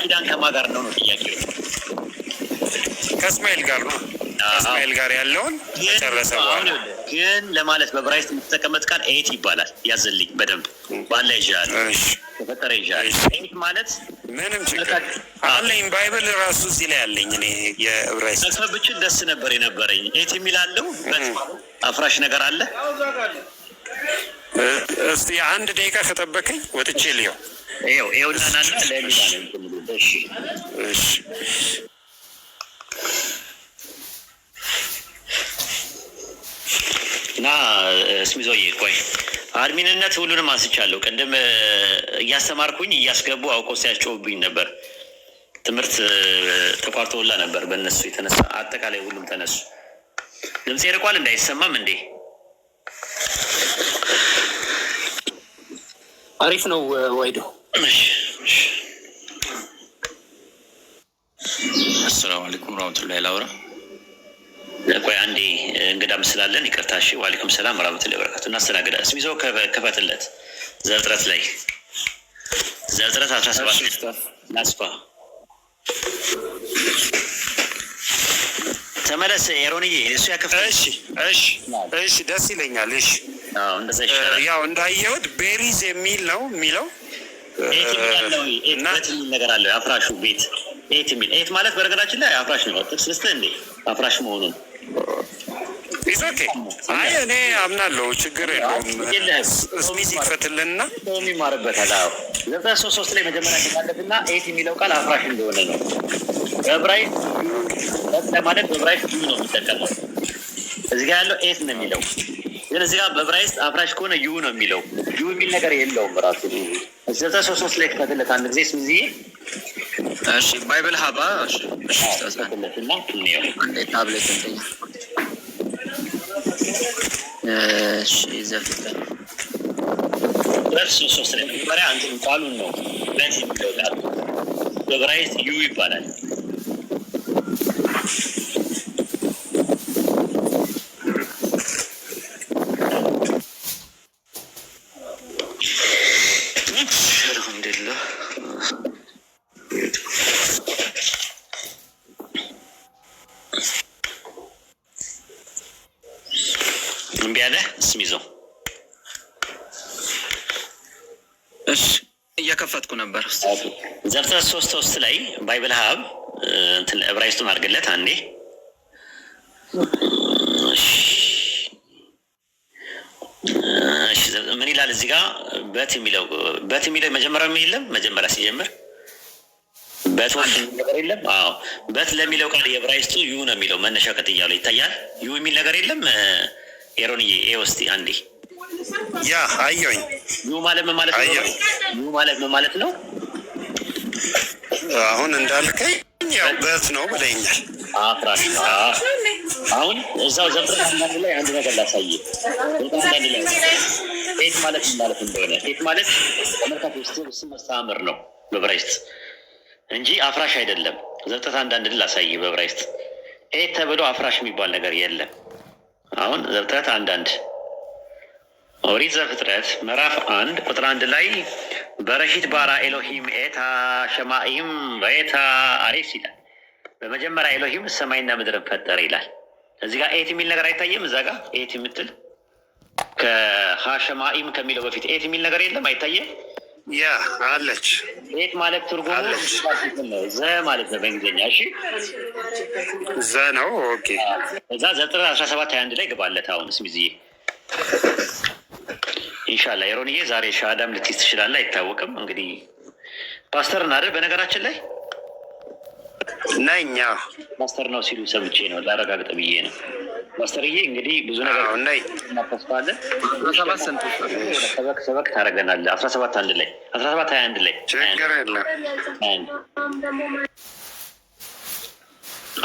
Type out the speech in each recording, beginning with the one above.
ኪዳን ከማ ጋር ነው ነው ጥያቄው። ከእስማኤል ጋር ነው። ከእስማኤል ጋር ያለውን ከጨረሰ በኋላ ግን ለማለት በዕብራይስጥ የምትጠቀመት ቃል ኤት ይባላል። ያዘልኝ በደንብ ባላ ይዣለሁ፣ ተፈጠረ ይዣለሁ። ኤት ማለት ምንም ችግር አለኝ። Bible ራሱ እዚህ ላይ አለኝ። እኔ የዕብራይስጥ መክፈት ብችል ደስ ነበር የነበረኝ። ኤት የሚል አለው፣ አፍራሽ ነገር አለ። እስቲ አንድ ደቂቃ ከጠበቀኝ ወጥቼ ልየው። ይኸው ይኸውና ናና ለሚላ ነው። እሺ እሺ። እና ስሚዞዬ ቆይ admin ነት ሁሉንም አንስቻለሁ። ቅድም እያስተማርኩኝ እያስገቡ አውቀው ሲያስጮሁብኝ ነበር። ትምህርት ተቋርጦ ሁላ ነበር በእነሱ የተነሳ። አጠቃላይ ሁሉም ተነሱ። ድምፄ ርቋል እንዳይሰማም እንዴ? አሪፍ ነው ወይዶ። አሰላሙ አለይኩም ረህመቱላሂ ላውራ። ቆይ አንዴ እንግዳም ስላለን ይቅርታ። እሺ፣ ዋሌኩም ሰላም ወራህመቱላሂ ወበረካቱ። እናስተናግዳ። ስሚዞ ክፈትለት። ዘፍጥረት ላይ ዘፍጥረት 17 ናስፋ ተመለስ። ኤሮንዬ እሱ ያከፍታል። እሺ እሺ እሺ፣ ደስ ይለኛል። እሺ። እንደዛ ይሻላል። ያው እንዳየሁት ቤሪዝ የሚል ነው የሚለው። ኤት የሚል አለ ወይ? ኤት but የሚል ነገር አለ። አፍራሹ ቤት ኤት የሚል፣ ኤት ማለት በነገራችን ላይ አፍራሽ ነው። ጥቅስ ልስጥህ እንዴ አፍራሽ መሆኑን? It's okay። አይ እኔ አምናለሁ፣ ችግር የለውም። ስሚዝ ይክፈትልንና ሰውም ይማርበታል። አዎ፣ ዘፍጥረት 3:3 ላይ መጀመሪያ ግባለትና ኤት የሚለው ቃል አፍራሽ እንደሆነ ነው። በዕብራይስጥ ማለት በዕብራይስጥ ዩ ነው የሚጠቀመው። እዚህ ጋር ያለው ኤት ነው የሚለው፣ ግን እዚህ ጋር በዕብራይስጥ አፍራሽ ከሆነ ዩ ነው የሚለው። ዩ የሚል ነገር የለውም ራሱ። ዘፍጥረት 3:3 ላይ ክፈትለት አንድ ጊዜ ስሚዝዬ። እሺ፣ Bible Hub። እሺ እሺ ኡስታዝ። ክፈትለትና እንየው። አንዴ ታብሌት እንትን። እሺ፣ ዘፍጥረት ዘፍጥረት 3:3 ላይ መጀመሪያ እንትን ቃሉን ነው፣ but የሚለው ቃል በዕብራይስጥ ዩ ይባላል። አልሐምዱሊላህ። እምቢ አለ ስሚዘው። እሺ፣ እየከፈትኩ ነበር ኡስታዝ። ዘፍጥረት 3:3 ላይ Bible Hub እንትን ዕብራይስጡን አድርግለት አንዴ። እሺ፣ ምን ይላል እዚህ ጋር? but የሚለው መጀመሪያ የለም፣ መጀመሪያ ሲጀምር but የሚል ነገር የለም። አዎ፣ but ለሚለው ቃል የዕብራይስጡ ዩ ነው የሚለው። መነሻ ቅጥያው ላይ ይታያል። ዩ የሚል ነገር የለም። ኤሮንዬ ኤ ውስጥ አንዴ። Yeah፣ አየሁኝ። ዩ ማለት ምን ማለት ነው? አየሁኝ። ዩ ማለት ምን ማለት ነው? አሁን እንዳልከኝ ያው but ነው ብለኛል። አፍራሽ ነው። አሁን እዛው ዘፍጥረት 1:1 ላይ አንድ ነገር ላሳይህ። ዘፍጥረት 1:1 ላይ ኤት ማለት ምን ማለት እንደሆነ፣ ኤት ማለት ተመልካች ውስጥ ስም መስተአምር ነው በዕብራይስጥ እንጂ አፍራሽ አይደለም። ዘፍጥረት 1:1 ላሳይህ። በዕብራይስጥ ኤት ተብሎ አፍራሽ የሚባል ነገር የለም። አሁን ዘፍጥረት 1:1፣ ኦሪት ዘፍጥረት ምዕራፍ 1 ቁጥር 1 ላይ በረሺት ባራ ኤሎሂም ኤታ ሸማኢም ወኤታ አሬስ ይላል። በመጀመሪያ ኤሎሂም ሰማይና ምድርን ፈጠረ ይላል። እዚህ ጋር ኤት የሚል ነገር አይታየም። እዛ ጋር ኤት የምትል ከሀሸማኢም ከሚለው በፊት ኤት የሚል ነገር የለም፣ አይታየም። Yeah፣ አለች። ኤት ማለት ትርጉሙ አለች። the ማለት ነው በእንግሊዝኛ። እሺ። The ነው። Okay። እዛ ዘፍጥረት 17:21 ላይ ግባለት። አሁን ስሚዝዬ ኢንሻላ የሮንዬ ዛሬ ሻሃዳም ልትይዝ ትችላለህ፣ አይታወቅም። እንግዲህ ፓስተር አይደል? በነገራችን ላይ ነኝ። ፓስተር ነው ሲሉ ሰምቼ ነው፣ ላረጋግጥ ብዬ ነው። ፓስተርዬ እንግዲህ ብዙ ነገር አዎ ነኝ። እናተስፋለን። 17 ስንት ኡስታዝ? ሰበክ ሰበክ ታደርገናለህ። 17:1 ላይ፣ 17:21 ላይ። ችግር የለም።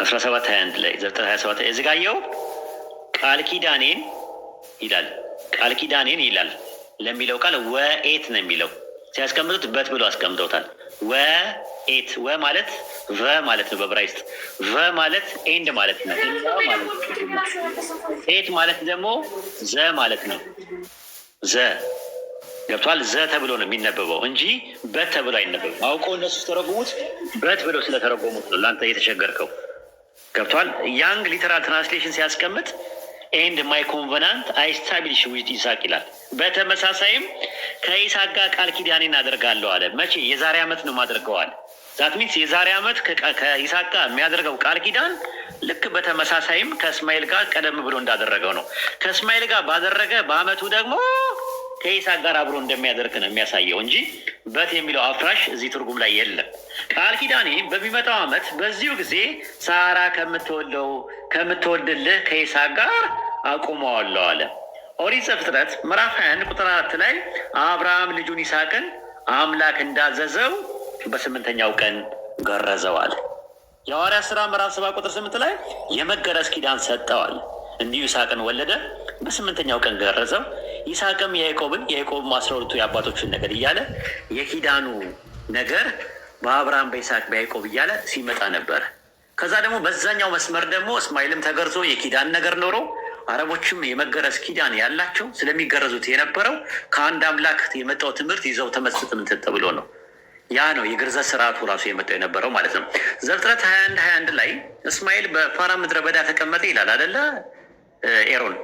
17:21 ላይ፣ ዘፍጥረት 27 እዚህ ጋር አየኸው፣ ቃል ኪዳኔን ይላል። ቃል ኪዳኔን ይላል። ለሚለው ቃል ወኤት ነው የሚለው። ሲያስቀምጡት but ብሎ አስቀምጠውታል። ወኤት፣ ወ ማለት ቨ ማለት ነው። በዕብራይስጥ ቨ ማለት and ማለት ነው። እና ማለት ነው። ኤት ማለት ደግሞ the ማለት ነው። The ገብቷል። The ተብሎ ነው የሚነበበው እንጂ but ተብሎ አይነበብም። አውቀው እነሱ ሲተረጉሙት but ብለው ስለተረጎሙት ነው ለአንተ እየተቸገርከው። ገብቷል። Young Literal Translation ሲያስቀምጥ "And my covenant I establish with Isaac" ይላል። በተመሳሳይም ከይስሐቅ ጋር ቃል ኪዳኔን አደርጋለሁ አለ። መቼ? የዛሬ ዓመት ነው ማድርገዋል። That means የዛሬ ዓመት ከይስሐቅ ጋር የሚያደርገው ቃል ኪዳን ልክ በተመሳሳይም ከእስማኤል ጋር ቀደም ብሎ እንዳደረገው ነው። ከእስማኤል ጋር ባደረገ በአመቱ ደግሞ ከይስሐቅ ጋር አብሮ እንደሚያደርግ ነው የሚያሳየው እንጂ but የሚለው አፍራሽ እዚህ ትርጉም ላይ የለም። ቃል ኪዳኔ በሚመጣው ዓመት በዚሁ ጊዜ ሳራ ከምትወልደው ከምትወልድልህ ከይስሐቅ ጋር አቁመዋለሁ አለ። ኦሪት ዘፍጥረት ምዕራፍ 21 ቁጥር 4 ላይ አብርሃም ልጁን ይስሐቅን አምላክ እንዳዘዘው በስምንተኛው ቀን ገረዘዋል። የሐዋርያት ሥራ ምዕራፍ 7 ቁጥር 8 ላይ የመገረዝ ኪዳን ሰጠዋል። እንዲሁ ይስሐቅን ወለደ፣ በስምንተኛው ቀን ገረዘው። ይስሐቅም ያዕቆብን፣ ያዕቆብም 12ቱ የአባቶችን ነገድ እያለ የኪዳኑ ነገር በአብርሃም፣ በይስሐቅ፣ በያዕቆብ እያለ ሲመጣ ነበር። ከዛ ደግሞ በዛኛው መስመር ደግሞ እስማኤልም ተገርዞ የኪዳን ነገር ኖሮ አረቦችም የመገረዝ ኪዳን ያላቸው ስለሚገረዙት የነበረው ከአንድ አምላክ የመጣው ትምህርት ይዘው ተመስጥ ምንትን ተብሎ ነው። ያ ነው የግርዘት ስርዓቱ ራሱ የመጣው የነበረው ማለት ነው። ዘፍጥረት 21 21 ላይ እስማኤል በፋራን ምድረ በዳ ተቀመጠ ይላል አደለ ኤሮን?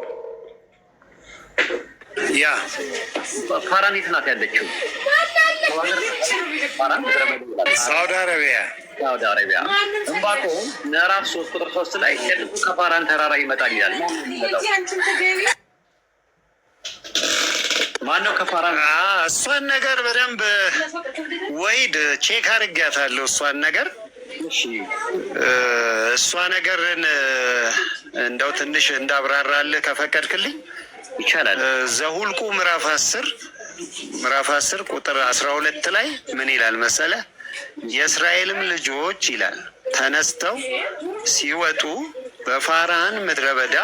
ያ። ፋራን የት ናት ያለችው? ፋራን ምድረ በዳ ይላል። ሳውዲ አረቢያ። ሳውዲ አረቢያ። ዕንባቆም ምዕራፍ 3 ቁጥር 3 ላይ ቅዱሱ ከፋራን ተራራ ይመጣል ይላል። ማነው ከፋራን? እሷን ነገር በደንብ ወይድ check አድርጊያታለሁ። እሷን ነገር እሷ ነገርን እንደው ትንሽ እንዳብራራልህ ከፈቀድክልኝ። ይቻላል። ዘሁልቁ ምዕራፍ 10 ቁጥር 12 ላይ ምን ይላል መሰለ? የእስራኤልም ልጆች ይላል ተነስተው ሲወጡ በፋራን ምድረ በዳ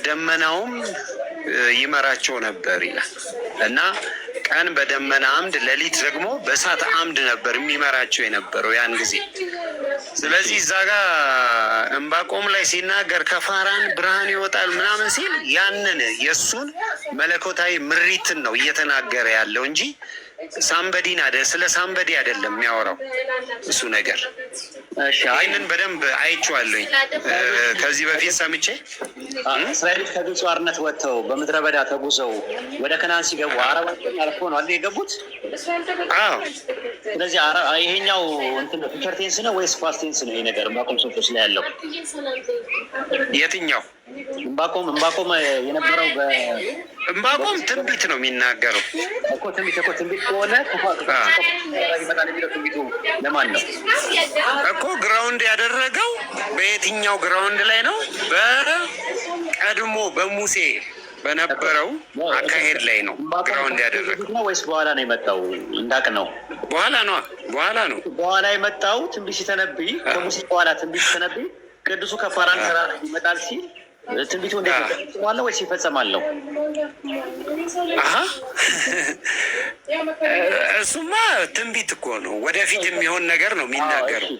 ደመናውም ይመራቸው ነበር ይላል እና ቀን በደመና አምድ፣ ሌሊት ደግሞ በእሳት አምድ ነበር የሚመራቸው የነበረው ያን ጊዜ። ስለዚህ እዛ ጋ ዕንባቆም ላይ ሲናገር ከፋራን ብርሃን ይወጣል ምናምን ሲል ያንን የእሱን መለኮታዊ ምሪትን ነው እየተናገረ ያለው እንጂ somebody ን ስለ somebody አይደለም የሚያወራው እሱ ነገር። ይህንን በደንብ አይቼዋለሁኝ ከዚህ በፊት ሰምቼ። እስራኤሎች ከግብፅ ባርነት ወጥተው በምድረ በዳ ተጉዘው ወደ ከነዓን ሲገቡ አረባን አልፎ ነው አይደል የገቡት? አዎ። ስለዚህ ይሄኛው እንትን future tense ነው ወይስ past tense ነው? ይሄ ነገር ዕንባቆም 3 ላይ ያለው። የትኛው? ዕንባቆም የነበረው ዕንባቆም ትንቢት ነው የሚናገረው። እኮ ትንቢት ከሆነ ይመጣል የሚለው ትንቢቱ ለማን ነው? እኮ ground ያደረገው በየትኛው ground ላይ ነው? በቀድሞ በሙሴ በነበረው አካሄድ ላይ ነው ground ያደረገው። ነው ወይስ በኋላ ነው የመጣው? እንዳቅ ነው። በኋላ ነው፣ በኋላ ነው። በኋላ የመጣው ትንቢት ሲተነብይ፣ ከሙሴ በኋላ ትንቢት ሲተነብይ ቅዱሱ ከፋራን ተራራ ይመጣል ሲል ትንቢቱ እንዴት ይፈጽማል ወይስ ይፈጸማል ነው? አሀ፣ እሱማ ትንቢት እኮ ነው። ወደፊት የሚሆን ነገር ነው የሚናገረው።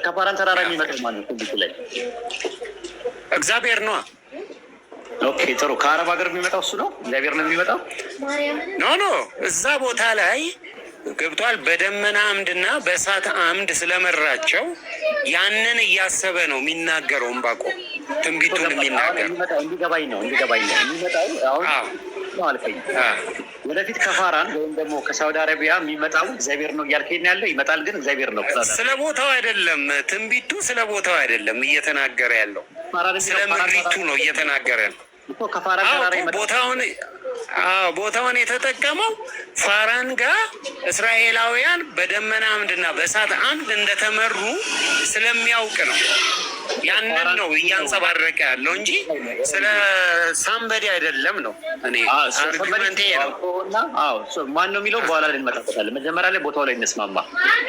ከፋራን ተራራ የሚመጣው ማለት ነው ትንቢቱ ላይ? እግዚአብሔር ነዋ። Okay፣ ጥሩ። ከአረብ ሀገር የሚመጣው እሱ ነው? እግዚአብሔር ነው የሚመጣው? No፣ እዛ ቦታ ላይ ገብቷል። በደመና አምድና በእሳት አምድ ስለመራቸው ያንን እያሰበ ነው የሚናገረው። ዕንባቆም ትንቢቱን የሚናገረው። እንዲገባኝ ነው የሚመጣው አሁን ነው አልከኝ። ወደፊት ከፋራን ወይም ደግሞ ከሳውዲ አረቢያ የሚመጣው እግዚአብሔር ነው እያልከኝ ነው ያለው። ይመጣል ግን እግዚአብሔር ነው። ስለ ቦታው አይደለም ትንቢቱ፣ ስለ ቦታው አይደለም እየተናገረ ያለው፣ ስለ ምሪቱ ነው እየተናገረ ነው። እኮ ከፋራን ተራራ ይመጣል። ቦታውን፣ አዎ፣ ቦታውን የተጠቀመው ፋራን ጋር እስራኤላውያን በደመና አምድና በእሳት አምድ እንደተመሩ ስለሚያውቅ ነው። ያንን ነው እያንጸባረቀ ያለው እንጂ ስለ somebody አይደለም ነው። እኔ argument ኤ ነው። ማን ነው የሚለው በኋላ ላይ እንመጣበታለን። መጀመሪያ ላይ ቦታው ላይ እንስማማ።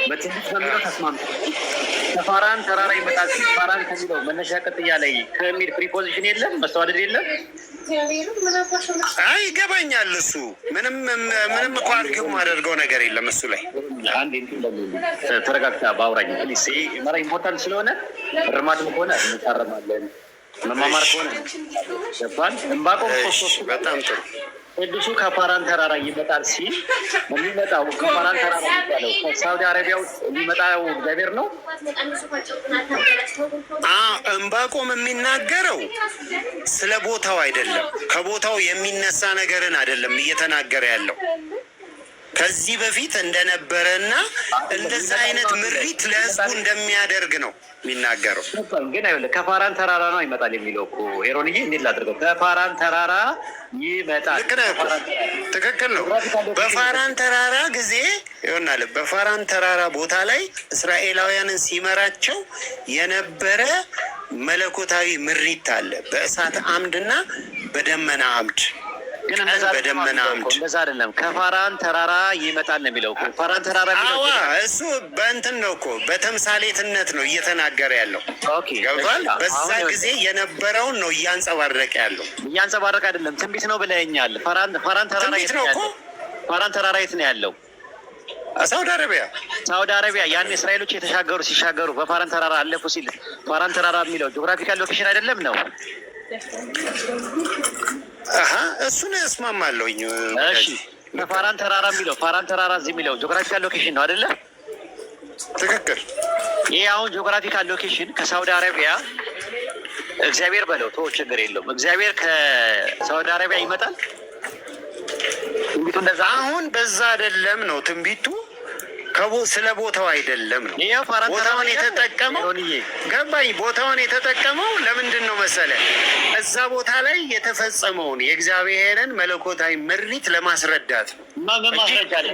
በትንቢት በሚለው ተስማምተ ከፋራን ተራራ ይመጣል ሲል ፋራን ከሚለው መነሻ ቅጥያ ላይ ከሚል preposition የለም፣ መስተዋደድ የለም። አይ፣ ይገባኛል። እሱ ምንም ምንም እኮ argue የማደርገው ነገር የለም እሱ ላይ። አንድ ተረጋግታ በአውራኝ please። መራ important ስለሆነ እርማትም ከሆነ እንታረማለን። መማማር ከሆነ ገባል። ዕንባቆም 3:3 በጣም ጥሩ። ቅዱሱ ከፋራን ተራራ ይመጣል ሲል የሚመጣው ከፋራን ተራራ የሚባለው ከሳውዲ አረቢያ ውስጥ የሚመጣው እግዚአብሔር ነው። ዕንባቆም የሚናገረው ስለ ቦታው አይደለም፣ ከቦታው የሚነሳ ነገርን አይደለም እየተናገረ ያለው፣ ከዚህ በፊት እንደነበረና እንደዛ አይነት ምሪት ለህዝቡ እንደሚያደርግ ነው የሚናገረው። ግን አይደለ፣ ከፋራን ተራራ ነው ይመጣል የሚለው እኮ ሄሮንዬ፣ እንዴት ላድርገው? ከፋራን ተራራ ይመጣል። ልክ ነህ እኮ፣ ትክክል ነው። በፋራን ተራራ ጊዜ ይሆናል። በፋራን ተራራ ቦታ ላይ እስራኤላውያንን ሲመራቸው የነበረ መለኮታዊ ምሪት አለ፣ በእሳት አምድና በደመና አምድ። ግን በደመና አምድ። እንደዛ አይደለም። ከፋራን ተራራ ይመጣል ነው የሚለው እኮ። ፋራን ተራራ የሚለው አዋ፣ እሱ በእንትን ነው እኮ፣ በተምሳሌትነት ነው እየተናገረ ያለው። ገብቷል። በዛ ጊዜ የነበረውን ነው እያንጸባረቀ ያለው። እያንጸባረቀ አይደለም፣ ትንቢት ነው ብለኸኛል። ፋራን ተራራ ትንቢት ነው እኮ። ፋራን ተራራ የት ነው ያለው? ሳውዲ አረቢያ። ሳውዲ አረቢያ። ያን እስራኤሎች የተሻገሩ ሲሻገሩ በፋራን ተራራ አለፉ ሲል ፋራን ተራራ የሚለው geographical location አይደለም ነው? አሀ፣ እሱን እስማማለሁኝ። እሺ፣ በፋራን ተራራ የሚለው፣ ፋራን ተራራ እዚህ የሚለው geographical location ነው አይደለ? ትክክል። ይህ አሁን geographical location ከሳውዲ አረቢያ እግዚአብሔር በለው ተወው፣ ችግር የለውም። እግዚአብሔር ከሳውዲ አረቢያ ይመጣል። ትንቢቱ እንደዛ አሁን በዛ አይደለም ነው ትንቢቱ፣ ስለ ቦታው አይደለም ነው። ይኸው ፋራን ተራራ ቦታውን የተጠቀመው ሮንዬ። ገባኝ። ቦታውን የተጠቀመው ለምንድን ነው መሰለ? እዛ ቦታ ላይ የተፈጸመውን የእግዚአብሔርን መለኮታዊ ምሪት ለማስረዳት ነው። ምን ማስረጃ አለ?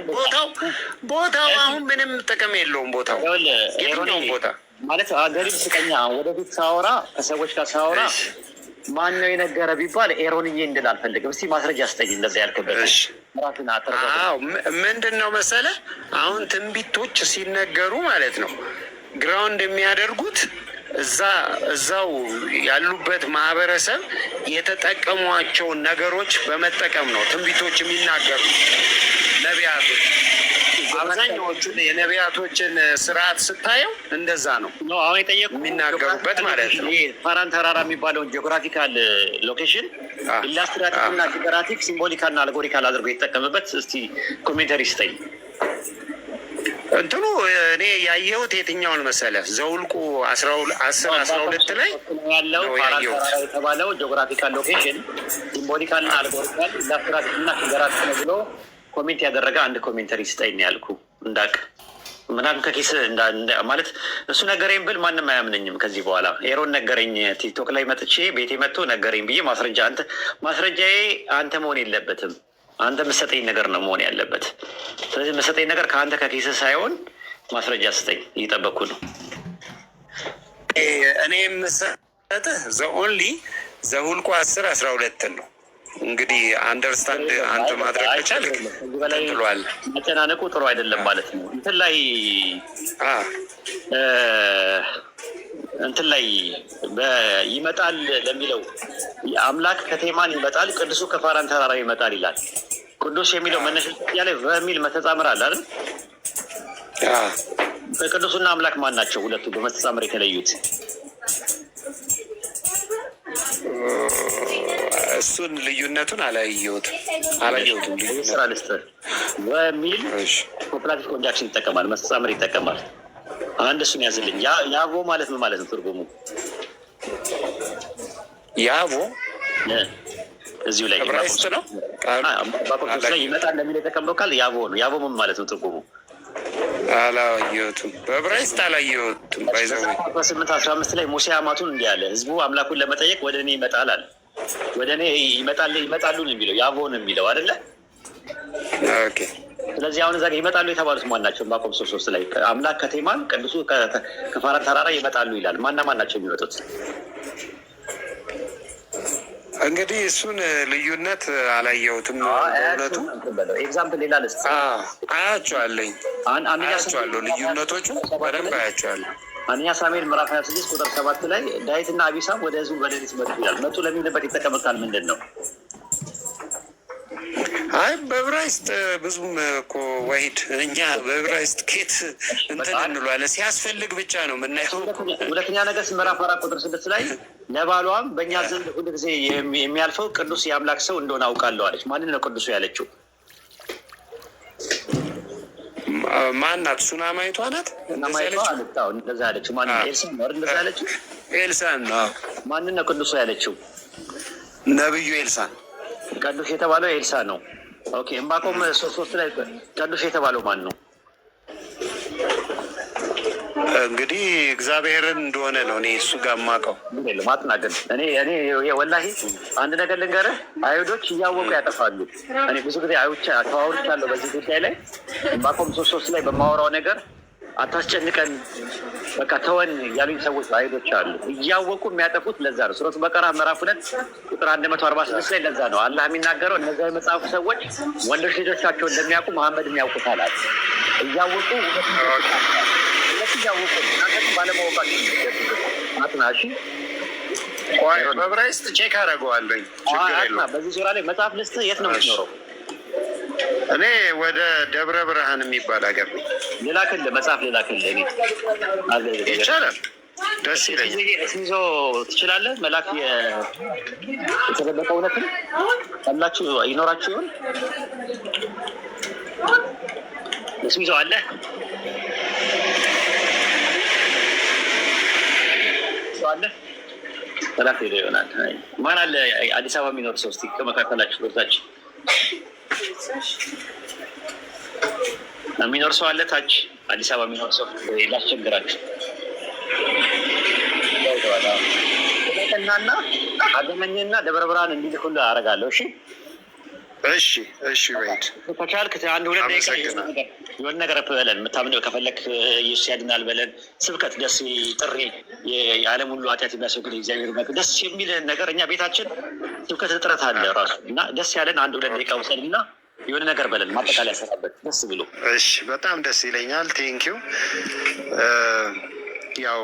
ቦታው አሁን ምንም ጥቅም የለውም። ቦታው ይኸውልህ የትኛውም ሮንዬ፣ ቦታ ማለት ገሪብ ስቀኛ ወደፊት ሳወራ፣ ከሰዎች ጋር ሳወራ ማን ነው የነገረ ቢባል ኤሮንዬ እንድል አልፈልግም። እስቲ ማስረጃ ስጠኝ እንደዛ ያልክበት ራስን አተረጓጉም። አዎ፣ ምንድን ነው መሰለ፣ አሁን ትንቢቶች ሲነገሩ ማለት ነው ground የሚያደርጉት እዛው ያሉበት ማህበረሰብ የተጠቀሟቸውን ነገሮች በመጠቀም ነው ትንቢቶች የሚናገሩ ነቢያቶች። አብዛኛዎቹን የነቢያቶችን ስርዓት ስታየው እንደዛ ነው ነው አሁን የጠየቁህ የሚናገሩበት ማለት ነው። ይሄ ፋራን ተራራ የሚባለውን geographical location illustrative እና figurative፣ symbolical እና allegorical አድርጎ የተጠቀመበት እስቲ commentary ስጠኝ። እንትኑ እኔ ያየሁት የትኛውን መሰለ? ዘኁልቁ 10:12 ላይ ያለው ነው ፋራን ያየሁት። ተራራ የተባለው geographical location symbolical እና allegorical፣ illustrative እና figurative ነው ብሎ comment ያደረገ አንድ commentary ስጠኝ ያልኩ እንዳቅ ምናምን ከኪስ ማለት እሱ ነገረኝ ብል ማንም አያምነኝም። ከዚህ በኋላ ኤሮን ነገረኝ፣ ቲክቶክ ላይ መጥቼ ቤቴ መጥቶ ነገረኝ ብዬ ማስረጃ አንተ ማስረጃዬ አንተ መሆን የለበትም። አንተ የምትሰጠኝ ነገር ነው መሆን ያለበት። ስለዚህ የምትሰጠኝ ነገር ከአንተ ከኪስ ሳይሆን ማስረጃ ስጠኝ፣ እየጠበቅኩ ነው። እኔ የምሰጥህ the only ዘኁልቁ 10:12ን ነው። እንግዲህ understand አንተ ማድረግ ከቻልክ ከዚህ በላይ ትለዋለህ። መጨናነቁ ጥሩ አይደለም ማለት ነው። እንትን ላይ ይመጣል ለሚለው አምላክ ከቴማን ይመጣል፣ ቅዱሱ ከፋራን ተራራ ይመጣል ይላል። ቅዱስ የሚለው መነሻ ላይ በሚል መተጻምር አለ አይደል? ቅዱሱና አምላክ ማን ናቸው? ሁለቱ በመተጻምር የተለዩት? እሱን ልዩነቱን አላየሁትም። ልዩነቱን ስራ ልስጥህ፣ በሚል copulative conjunction ይጠቀማል፣ መስተጻምር ይጠቀማል። አንድ እሱን ያዝልኝ። ያቮ ማለት ምን ማለት ነው ትርጉሙ? ያቮ እዚሁ ላይ ዕብራይስጥ ነው። ዕንባቆም ላይ ይመጣል ለሚል የተቀመጠው ቃል ያቮ ነው። ያቮ ምን ማለት ነው ትርጉሙ? አላየሁትም። በዕብራይስጥ አላየሁትም። By the way 8:15 ላይ ሙሴ አማቱን እንዲህ አለ፣ ህዝቡ አምላኩን ለመጠየቅ ወደ እኔ ይመጣል አለ። ወደ እኔ ይመጣል፣ ይመጣሉ ነው የሚለው፣ ያቮ ነው የሚለው አይደለ? Okay። ስለዚህ አሁን እዛ ጋር ይመጣሉ የተባሉት ማን ናቸው? ዕንባቆም 3:3 ላይ አምላክ ከቴማን ቅዱሱ ከፋራን ተራራ ይመጣሉ ይላል። ማና ማን ናቸው የሚመጡት? እንግዲህ እሱን ልዩነት አላየሁትም በእውነቱ። Example ሌላ ልስጥ። አያቸዋለኝ፣ አያቸዋለሁ፣ ልዩነቶቹ በደንብ አያቸዋለሁ። አንደኛ ሳሙኤል ምዕራፍ 26 ቁጥር 7 ላይ ዳዊትና አቢሳም ወደ ህዝቡ በሌሊት መጡ ይላል። መጡ ለሚልበት የተቀመጠ ቃል ምንድን ነው? አይ በዕብራይስጥ ብዙም እኮ ወሂድ፣ እኛ በዕብራይስጥ ኬት እንትን እንለዋለን፣ ሲያስፈልግ ብቻ ነው የምናየው። ሁለተኛ ነገሥት ምዕራፍ 4 ቁጥር 6 ላይ ለባሏም በእኛ ዘንድ ሁል ጊዜ የሚያልፈው ቅዱስ የአምላክ ሰው እንደሆነ አውቃለሁ አለች። ማንን ነው ቅዱሱ ያለችው? ማናት? ሱናማይቷ ናት። እንደዛ ያለችው ማንን? ኤልሳ ነው። እንደዛ ያለችው ኤልሳን ነው። ማንን ነው ቅዱሱ ያለችው? ነብዩ ኤልሳን። ቅዱስ የተባለው ኤልሳ ነው። Okay፣ ዕንባቆም 3:3 ላይ ቅዱስ የተባለው ማን ነው? እንግዲህ እግዚአብሔርን እንደሆነ ነው እኔ እሱ ጋር የማውቀው። ማጥና ግን እኔ ወላሂ አንድ ነገር ልንገርህ፣ አይሁዶች እያወቁ ያጠፋሉ። እኔ ብዙ ጊዜ አይሁቻ ተዋውርቻለሁ በዚህ ጉዳይ ላይ። ዕንባቆም 3:3 ላይ በማወራው ነገር አታስጨንቀን፣ በቃ ተወን ያሉኝ ሰዎች አይሁዶች አሉ። እያወቁ የሚያጠፉት ለዛ ነው። ሱረቱ በቀራ ምዕራፍ 2 ቁጥር 146 ላይ ለዛ ነው አላህ የሚናገረው፣ እነዚያ የመጽሐፉ ሰዎች ወንዶች ልጆቻቸው እንደሚያውቁ መሐመድ የሚያውቁታል አለ። እያወቁ እውነት እያወቁ፣ እናንተ ግን ባለማወቃችሁ አጥና። እሺ። ቆይ በዕብራይስጥ check አደርገዋለሁኝ። ችግር የለውም። በዚህ ዙሪያ ላይ መጽሐፍ ልስጥ። የት ነው የምትኖረው? እኔ ወደ ደብረ ብርሃን የሚባል ሀገር ነው። ልላክልህ፣ መጽሐፍ ልላክልህ። እኔ ይቻላል፣ ደስ ይለኛል። ይዞ ትችላለህ መላክ። የተደበቀ እውነትን አላችሁ ይኖራችሁ ይሆን? እስም ይዞ አለ፣ ሰው አለ፣ መላክ ሄዶ ይሆናል። ማን አለ አዲስ አበባ የሚኖር ሰው? እስኪ ከመካከላችሁ ቦታች የሚኖር ሰው አለ? ታች አዲስ አበባ የሚኖር ሰው ላስቸግራችሁ እናና አገናኝና ደብረ ብርሃን እንዲልኩልህ አደርጋለሁ። እሺ። እሺ፣ ወሂድ። ከቻልክ አንድ ሁለት ደቂቃ የሆነ ነገር በለን። የምታምነው ከፈለክ ኢየሱስ ያድናል በለን። ስብከት፣ ደስ ጥሪ፣ የዓለም ሁሉ ኃጢአት የሚያስወግድ እግዚአብሔር በግ፣ ደስ የሚል ነገር። እኛ ቤታችን ስብከት እጥረት አለ ራሱ እና ደስ ያለን አንድ ሁለት ደቂቃ ውሰድ እና የሆነ ነገር በለን፣ ማጠቃለያ ሰራበት ደስ ብሎ። እሺ፣ በጣም ደስ ይለኛል። Thank you። ያው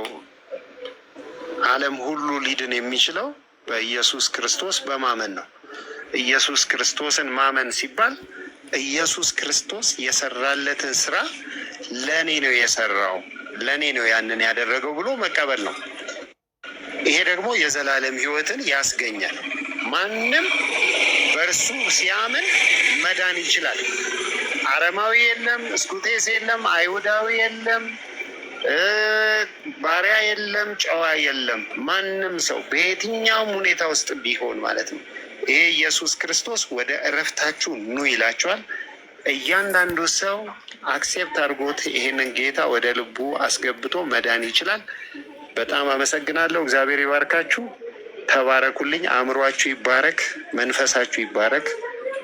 ዓለም ሁሉ ሊድን የሚችለው በኢየሱስ ክርስቶስ በማመን ነው። ኢየሱስ ክርስቶስን ማመን ሲባል ኢየሱስ ክርስቶስ የሰራለትን ስራ ለእኔ ነው የሰራው፣ ለእኔ ነው ያንን ያደረገው ብሎ መቀበል ነው። ይሄ ደግሞ የዘላለም ሕይወትን ያስገኛል። ማንም በእርሱ ሲያምን መዳን ይችላል። አረማዊ የለም፣ እስኩቴስ የለም፣ አይሁዳዊ የለም፣ ባሪያ የለም፣ ጨዋ የለም። ማንም ሰው በየትኛውም ሁኔታ ውስጥ ቢሆን ማለት ነው። ይሄ ኢየሱስ ክርስቶስ ወደ እረፍታችሁ ኑ ይላቸዋል። እያንዳንዱ ሰው accept አድርጎት ይሄንን ጌታ ወደ ልቡ አስገብቶ መዳን ይችላል። በጣም አመሰግናለሁ። እግዚአብሔር ይባርካችሁ። ተባረኩልኝ። አእምሯችሁ ይባረክ፣ መንፈሳችሁ ይባረክ።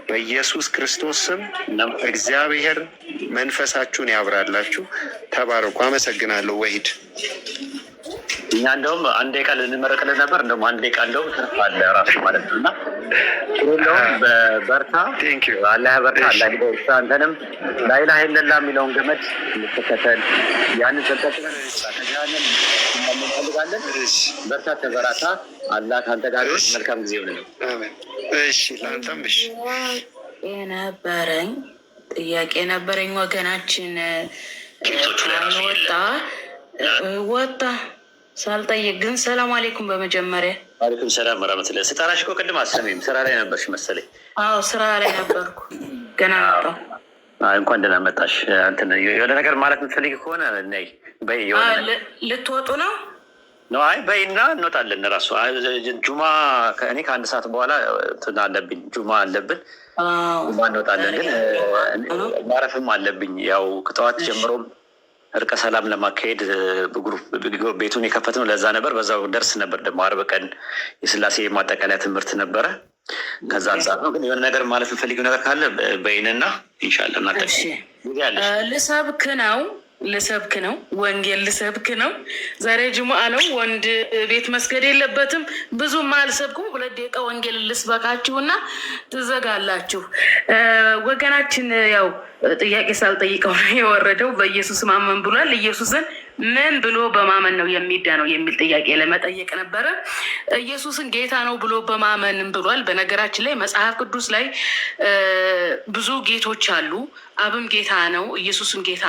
በኢየሱስ ክርስቶስ ስም እግዚአብሔር መንፈሳችሁን ያብራላችሁ። ተባረኩ። አመሰግናለሁ። ወሂድ። እኛ እንደውም አንድ ደቂቃ ልንመረቅልህ ነበር። እንደውም አንድ ደቂቃ እንደውም ትርፍ አለ ራሱ ማለት ነው። እና እንደውም በርታ፣ አላህ በርታ፣ አላህ ይበርታ። አንተንም ላኢላሀ ኢለላህ የሚለውን ገመድ እንድትከተል ያንን ተንጠልጥለን ከጀሃነም እንፈልጋለን። በርታ፣ ተበራታ። አላህ ከአንተ ጋር ይሁን። መልካም ጊዜ ይሁንልህ። እሺ፣ ለአንተም እሺ። የነበረኝ ጥያቄ ነበረኝ። ወገናችን ወጣ ወጣ ሳልጠይቅ ግን ሰላም አሌይኩም በመጀመሪያ። አለይኩም ሰላም ወራህመቱላህ። ስጠራሽ እኮ ቅድም አትሰሚም፣ ስራ ላይ ነበርሽ መሰለኝ። አዎ፣ ስራ ላይ ነበርኩ። ገና መጣሁ። እንኳን ደህና መጣሽ። እንትን የሆነ ነገር ማለት የምትፈልጊ ከሆነ ነይ በይ። የሆነ ልትወጡ ነው? ነው፣ አይ በይ እና እንወጣለን። እራሱ ጁማ እኔ ከአንድ ሰዓት በኋላ እንትን አለብኝ፣ ጁማ አለብን፣ ጁማ እንወጣለን። ግን ማረፍም አለብኝ። ያው ከጠዋት ጀምሮም እርቀ ሰላም ለማካሄድ ቤቱን የከፈትነው ለዛ ነበር። በዛው ደርስ ነበር። ደግሞ አርብ ቀን የስላሴ ማጠቃለያ ትምህርት ነበረ። ከዛ አንጻር ነው። ግን የሆነ ነገር ማለት የምፈልጊው ነገር ካለ በይንና ኢንሻላህ እናጠቃ። ልሰብክ ነው፣ ልሰብክ ነው፣ ወንጌል ልሰብክ ነው። ዛሬ ጅሙዓ ነው። ወንድ ቤት መስገድ የለበትም። ብዙም አልሰብኩም። 2 ደቂቃ ወንጌል ልስበካችሁና ትዘጋላችሁ። ወገናችን ያው ጥያቄ ሳልጠይቀው ነው የወረደው። በኢየሱስ ማመን ብሏል። ኢየሱስን ምን ብሎ በማመን ነው የሚዳነው የሚል ጥያቄ ለመጠየቅ ነበረ። ኢየሱስን ጌታ ነው ብሎ በማመንም ብሏል። በነገራችን ላይ መጽሐፍ ቅዱስ ላይ ብዙ ጌቶች አሉ። አብም ጌታ ነው፣ ኢየሱስም ጌታ